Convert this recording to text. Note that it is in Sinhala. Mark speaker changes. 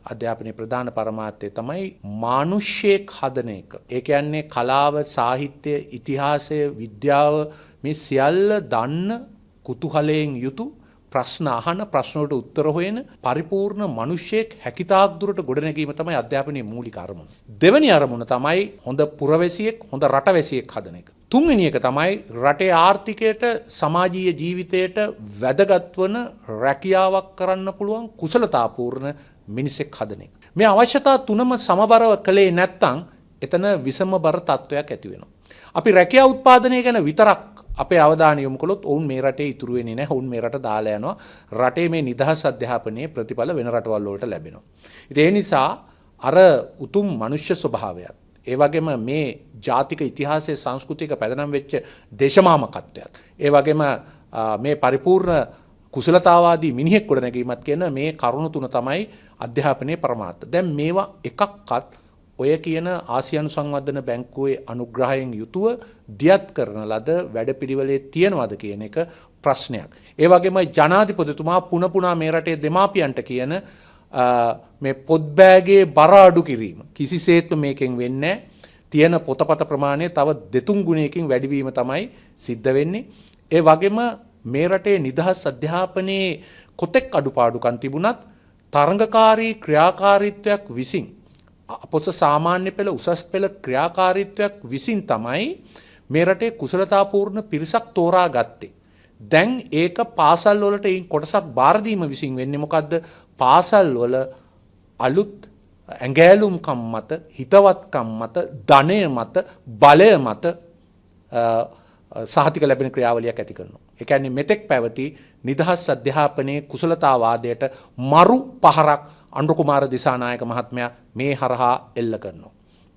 Speaker 1: අධ්‍යාපනයේ ප්‍රධාන පරමාර්ථය තමයි මානුෂ්‍යයෙක් හදන එක. ඒ කියන්නේ කලාව, සාහිත්‍ය, ඉතිහාසය, විද්‍යාව මේ සියල්ල දන්න කුතුහලයෙන් යුතු, ප්‍රශ්න අහන, ප්‍රශ්න වලට උත්තර හොයන පරිපූර්ණ මිනිසෙක් හැකිතාක් දුරට ගොඩනැගීම තමයි අධ්‍යාපනයේ මූලික අරමුණ. දෙවෙනි අරමුණ තමයි හොඳ පුරවැසියෙක්, හොඳ රටවැසියෙක් හදන එක. තුන්වෙනි එක තමයි රටේ ආර්ථිකයට, සමාජීය ජීවිතයට වැදගත් වන රැකියාවක් කරන්න පුළුවන් කුසලතාපූර්ණ මිනිසෙක් හදන එක. මේ අවශ්‍යතා තුනම සමබරව කළේ නැත්නම් එතන විසමබර තත්ත්වයක් ඇති වෙනවා. අපි රැකියා උත්පාදනය ගැන විතරක් අපේ අවධානය යොමු කළොත් ඔවුන් මේ රටේ ඉතුරු වෙන්නේ නැහැ. ඔවුන් මේ රට දාලා යනවා. රටේ මේ නිදහස් අධ්‍යාපනයේ ප්‍රතිඵල වෙන රටවල් වලට ලැබෙනවා. ඉතින් ඒ නිසා අර උතුම් මනුෂ්‍ය ස්වභාවයත්, ඒ වගේම මේ ජාතික ඉතිහාසයේ සංස්කෘතික පැදනම් වෙච්ච දේශමාමකත්වයත්, ඒ වගේම මේ පරිපූර්ණ කුසලතාවාදී මිනිහෙක් ගොඩනැගීමත් කියන මේ කරුණු තුන තමයි අධ්‍යාපනයේ පරමාර්ථ. දැන් මේවා එකක්වත් ඔය කියන ආසියානු සංවර්ධන බැංකුවේ අනුග්‍රහයෙන් යුතුව දියත් කරන ලද වැඩපිළිවෙලේ තියෙනවද කියන එක ප්‍රශ්නයක්. ඒ වගේම ජනාධිපතිතුමා පුන පුනා මේ රටේ දෙමාපියන්ට කියන මේ පොත් බෑගේ බර අඩු කිරීම කිසිසේත්ම මේකෙන් වෙන්නේ නැහැ. තියෙන පොතපත ප්‍රමාණය තව දෙතුන් ගුණයකින් වැඩිවීම තමයි සිද්ධ වෙන්නේ. ඒ වගේම මේ රටේ නිදහස් අධ්‍යාපනයේ කොතෙක් අඩුපාඩුකම් තිබුණත් තරඟකාරී ක්‍රියාකාරීත්වයක් විසින්, අපොස සාමාන්‍ය පෙළ, උසස් පෙළ ක්‍රියාකාරීත්වයක් විසින් තමයි මේ රටේ කුසලතාපූර්ණ පිරිසක් තෝරා ගත්තේ. දැන් ඒක පාසල් වලට එයින් කොටසක් බාර දීම විසින් වෙන්නේ මොකද්ද? පාසල් වල අලුත් ඇඟෑලුම්කම් මත, හිතවත්කම් මත, ධනය මත, බලය මත සහතික ලැබෙන ක්‍රියාවලියක් ඇති කරනවා. ඒ කියන්නේ මෙතෙක් පැවති නිදහස් අධ්‍යාපනයේ කුසලතාවාදයට මරු පහරක් අනුර කුමාර දිසානායක මහත්මයා මේ හරහා එල්ල කරනවා.